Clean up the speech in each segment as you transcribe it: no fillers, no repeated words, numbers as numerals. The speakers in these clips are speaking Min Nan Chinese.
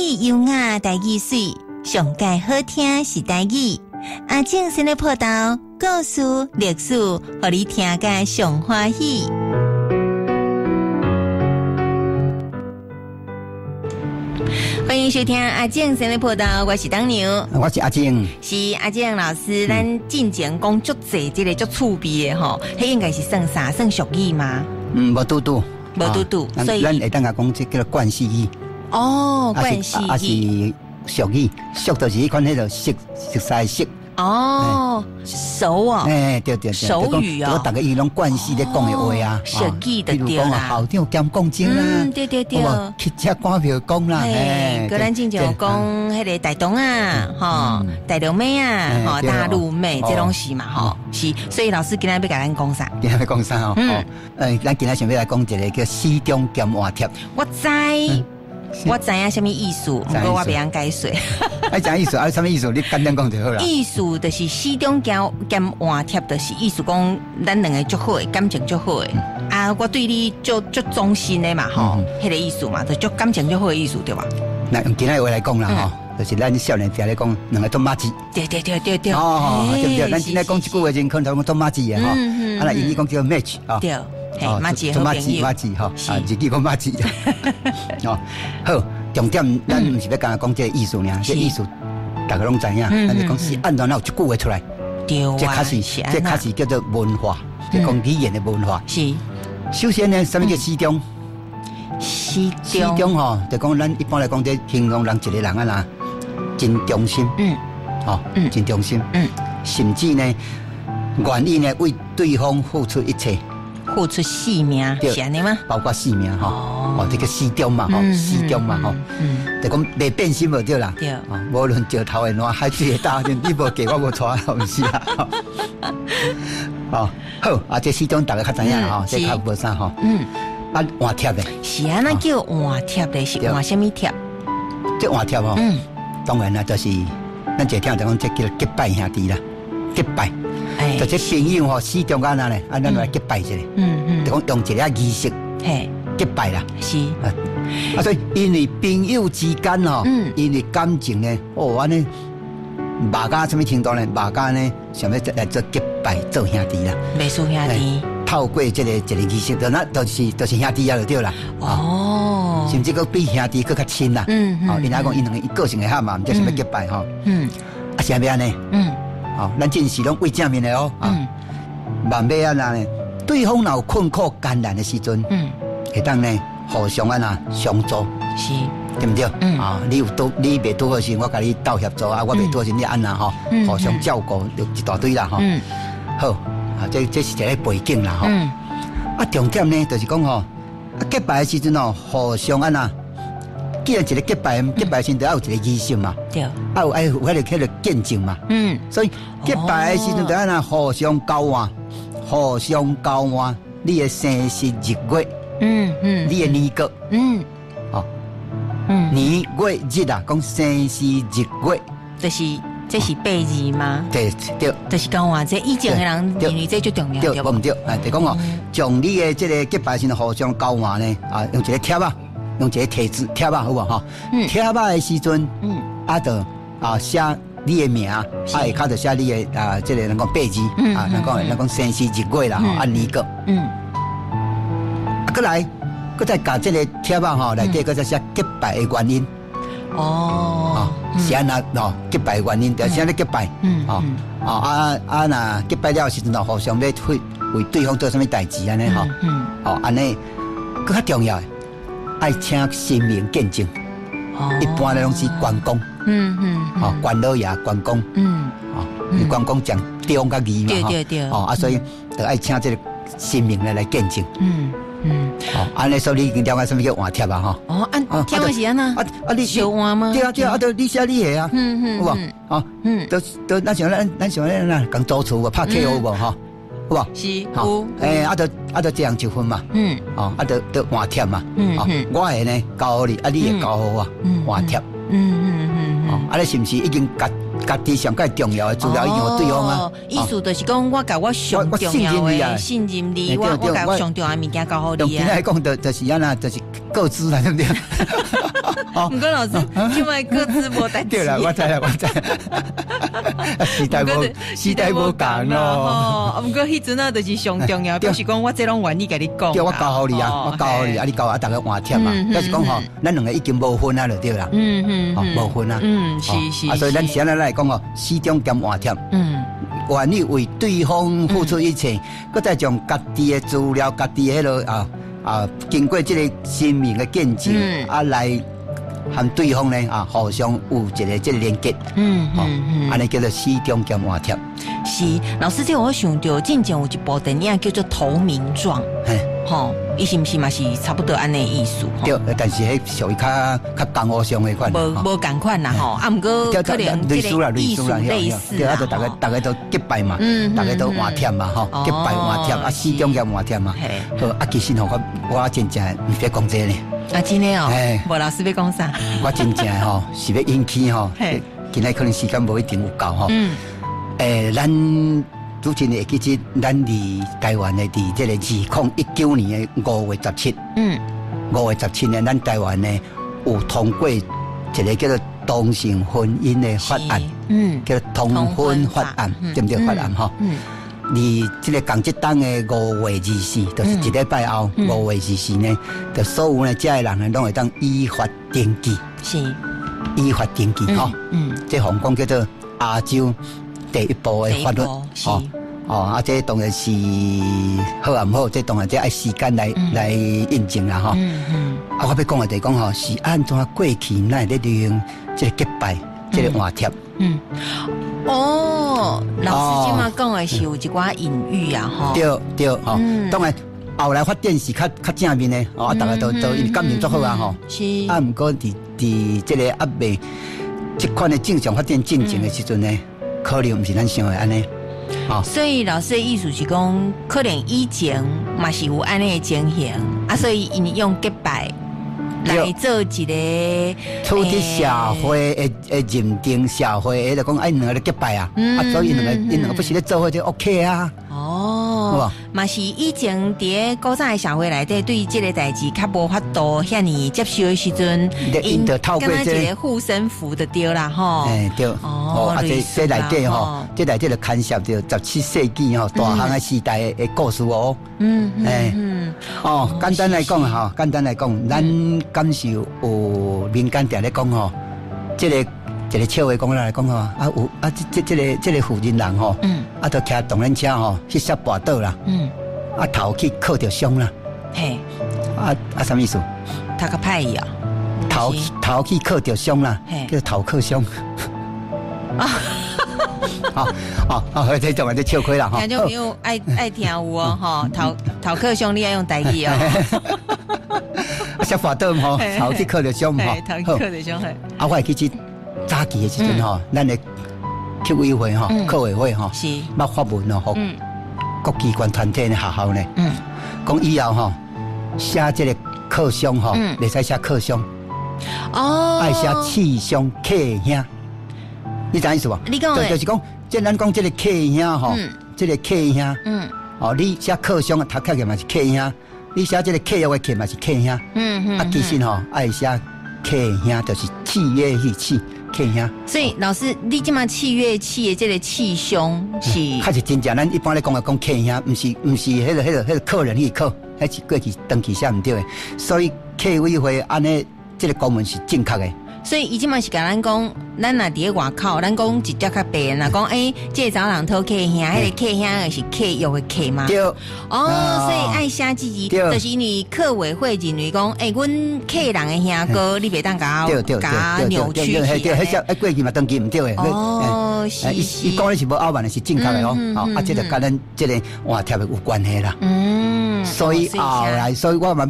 語優雅，台語媠，上蓋好聽是台語。阿正先咧報道故事、歷史，予你聽甲上歡喜。歡迎收聽阿正先咧報道，我是當娘，我是阿正，是阿正老師。咱進前講足濟這個足趣味的吼，彼應該是算啥？算俗語嗎？嗯，無拄拄，無拄拄，所以咱會當共講這叫做慣勢語。哦，慣勢語，啊是俗語，俗就是彼款彼個熟熟似熟。哦，熟哦，欸，對對對，熟語哦，我逐家伊攏慣勢咧講的話啊，俗語就比如講啊，校長兼講真啦，對對對，乞食趕廟公啦，嘿，閣咱進前有講彼個大東啊，吼，大陸妹啊，吼，大陸妹，這攏是嘛，吼，是，所以老師今仔欲共咱講啥？今仔欲講啥吼？咱今仔想欲來講一個叫死忠兼換帖。我知。我知影啥物意思，毋過我袂曉解說。愛講意思，啊，啥物意思？你簡單講就好啦。意思就是死忠兼兼換帖，就是意思講咱兩个足好的，感情足好的。啊，我對你足足忠心的嘛，吼，彼個意思嘛，就足感情足好的意思對吧？那用今仔話來講啦，吼，就是咱少年時咧講兩个做麻糬。對對對對對。哦，對毋對？咱今仔講這句話，人可能講做麻糬的吼，啊，那英語講叫 match 啊。對。麻糬好朋友，麻糬吼，啊，日語講麻糬。哦，好，重點咱毋是欲共講這个意思爾，這意思逐家攏知影。咱是講是按怎有這句話出來？對啊，這較是這較是叫做文化，這講語言的文化。是。首先呢，啥物叫死忠？死死忠吼，就講咱一般來講，這形容人一個人啊啦，真忠心。吼，真忠心。甚至呢，願意呢為對方付出一切。付出性命是按呢嗎？包括性命吼，哦，這個死忠嘛吼，死忠嘛吼，就講袂變心無對啦。對，無論石頭會爛，海水會焦，你無嫁我無娶，毋是啊。哦，好，啊，這死忠逐家較知影吼，這較無啥吼。啊，換帖的。是按怎叫換帖的？是換啥物帖？這換帖吼，當然啦，就是咱這聽就講這叫結拜兄弟啦，結拜。就這朋友吼，死忠按怎咧？啊，咱來結拜一下。就講用一个儀式，結拜啦。是。啊，所以因為朋友之間吼，因為感情呢，哦，按呢，肉甲啥物程度呢？肉甲呢，想欲來做結拜做兄弟啦。袂輸兄弟。透過這个一个儀式，就那就是兄弟啊，就對啦。哦。甚至閣比兄弟閣較親啦。哦，𪜶講𪜶兩个個性會合嘛，毋才想欲結拜吼。啊，是按怎呢？哦，咱這是攏為正面的哦。萬欲按怎呢？對方若有困苦艱難的時陣，會當呢互相按怎相助，是，對毋對？啊，你有拄你袂拄好時，我共你鬥協助啊；我袂拄好時，你按怎吼？互相照顧，就一大堆啦吼。好，啊，這是一个背景啦吼。啊，重點呢，就是講吼，啊結拜的時陣哦，互相按怎？既然一个結拜，結拜時就愛有一個儀式嘛，對，啊有愛有彼個見證嘛，所以結拜的時陣就按怎互相交換，互相交換你的生時日月，你的年月，哦，年月日啊，講生時日月，就是這是八字嗎？對對，就是交換這以前的人認為這最重要，對，無毋對，啊，就講哦，將你的這個結拜時互相交換呢，啊，用一個帖仔。用一個帖子帖仔好無吼？帖仔的時陣，啊，就啊寫你的名，啊下跤就寫你的啊，這個人講八字，啊，人講生時日月啦，吼，按年月。啊，閣來，閣再共這個帖仔吼內底，閣再寫結拜的原因。哦，是按怎吼？結拜的原因，就是按呢結拜。哦，啊啊，若結拜了時陣，就互相欲為為對方做啥物代誌按呢吼？哦，按呢，閣較重要的。愛請神明見證，一般咧攏是關公，哦，關老爺關公，哦，關公講忠佮義嘛，對對對，哦，啊，所以就愛請這個神明來見證，哦，按呢所以你已經了解啥物叫換帖啊，吼，哦，啊，帖是按怎？啊啊，你相換嗎？對啊對啊，啊，就你寫你的啊，有無？哦，都都，咱像咱咱像咱啦，共租厝無拍契約有無？吼。有無？是有。欸，啊，就啊，就這樣一份嘛。哦，啊，就就換帖嘛。哦，我的呢交予你，啊，你的交予我，換帖。哦，啊，你是毋是已經共家己上蓋重要的資料已經予對方啊。意思就是講，我共我上重要的信任你，我共上重要的物件交予你啊。用今仔講就是按怎，就是個資啦，對毋對？毋過老師，這擺個資無代誌。對啦，我知啦，我知。時代無仝咯。毋過彼陣啊，就是上重要，表示講我這攏願意共你講。對，我交予你啊，我交予你，啊，你交啊，逐家換帖嘛。就是講吼，咱兩个已經無分啊，就對啦。無分啊。是是。啊，所以咱是按怎來講吼，死忠兼換帖。願意為對方付出一切，閣再將家己的資料、家己的彼個啊，經過這個生命的見證，啊來和對方呢啊，互相有一個這個連結。按呢叫做死忠兼換帖。是，老師，這我想著進前有一部電影叫做《投名狀》。吼，伊是毋是嘛是差不多按呢意思？對，但是彼屬於較較江湖上的款。無仝款啦吼，啊毋過可能這個意思類似。對，啊，就逐家逐家都結拜嘛，逐家都換帖嘛，吼，結拜換帖，啊，死忠兼換帖嘛。好，啊，其實吼，我真正毋欲講這個呢。啊，真的哦。無老師欲講啥？我真正吼是欲引起吼，今仔可能時間無一定有夠吼。咱主持人會記得，咱佇台灣的佇這個2019年的5月17，5月17呢，咱台灣呢有通過一個叫做同性婚姻的法案，叫做同婚法案，對毋對？法案吼。佇這個仝這冬的5月24，就是一禮拜後5月24呢，就所有呢遮的人呢，攏會當依法登記，依法登記吼。這項講叫做亞洲第一步的法律，哦哦，啊，這當然是好抑毋好，這當然這愛時間來印證啦，吼。啊，我欲講的就是講吼，是按怎過去咱會咧利用這個結拜，這個換帖。哦，老師這馬講的是有一寡隱喻啊，吼。對對，吼，當然後來發展是較較正面的，哦，啊，逐家都因為感情足好啊，吼。啊，毋過佇這個猶未這款的正常發展進程的時陣呢，可能毋是咱想的按呢。所以老師的意思是講，可能以前嘛是有按呢的情形，啊，所以𪜶用結拜來做一個處佇社會的認定，社會的就講愛兩個咧結拜啊，啊，所以𪜶兩個不是咧做伙就 OK 啊。哦，嘛是以前佇古早的社會內底，對這個代誌較無法度遐爾接受的時陣，𪜶就透過這個護身符就對啦，吼。欸，對，哦，啊，這內底吼，這內底就牽涉著17世紀吼大航海時代的故事哦。哦，簡單來講吼，簡單來講，咱感受有民間定咧講吼，這個一個笑話講來講吼，啊有啊這個婦人人吼，啊就騎動輪車吼去摔跋倒啦，啊頭去磕著傷啦，啊啊啥物意思？頭殼歹去啊？頭去磕著傷啦，叫頭殼傷。啊，好，好，好，這種就笑虧啦，聽眾朋友愛聽有哦，吼，頭殼傷你愛用台語哦。摔跋倒吼，頭去磕著傷吼，頭去磕著傷嘿。啊，我會記得早期的時陣吼，咱的客委會吼，客委會吼，捌發文哦，予各機關團體的學校呢，講以後吼，寫這個課箱吼，袂使寫課箱，哦，愛寫契兄契兄，你知影意思無？你講就是講，即咱講這個契兄吼，這個契兄，哦，你寫課箱讀起來嘛是契兄，你寫這個契約的契嘛是契兄，啊，其實吼愛寫契兄，就是契約彼契。契兄，所以老師，你這馬契約契的這個契兄是，較是真正咱一般咧講的講契兄，毋是彼個客人彼個客，彼是過去長期寫毋對的，所以客委會按呢這個公文是正確的。所以伊這馬是共咱講，咱若佇咧外口，咱講一隻較白，若講欸，這個查某人討契兄，彼個契兄就是契約的契嘛。對。哦，所以愛寫這字，就是因為客委會認為講，欸，阮客人的兄哥，你袂當共扭曲起。對，彼隻過去嘛，長期毋對的。哦，是是。伊講的是無傲慢的，是正確的哦。啊，這就佮咱這個換帖的有關係啦。所以後來，所以我嘛欲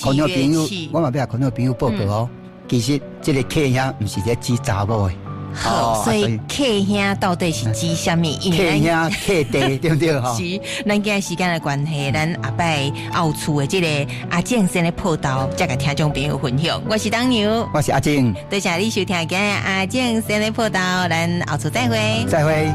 共觀眾朋友，我嘛欲共觀眾朋友報告哦。其實這個契兄毋是咧指查某的，好，所以客兄到底是指啥物？客兄客弟對毋對？是，咱今日時間的關係，咱後擺後厝的這個阿正先的報道，再共聽眾朋友分享。我是當牛，我是阿正，多謝你收聽今日阿正先的報道，咱後厝再會，再會。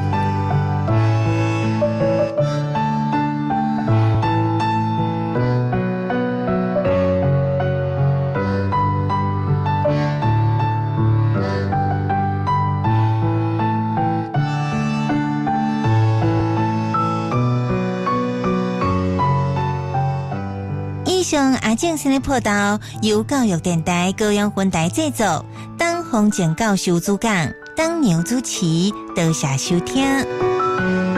上阿正先的報道，由教育電台高雄分台製作，董風靜教授主講，董娘主持，多謝收聽。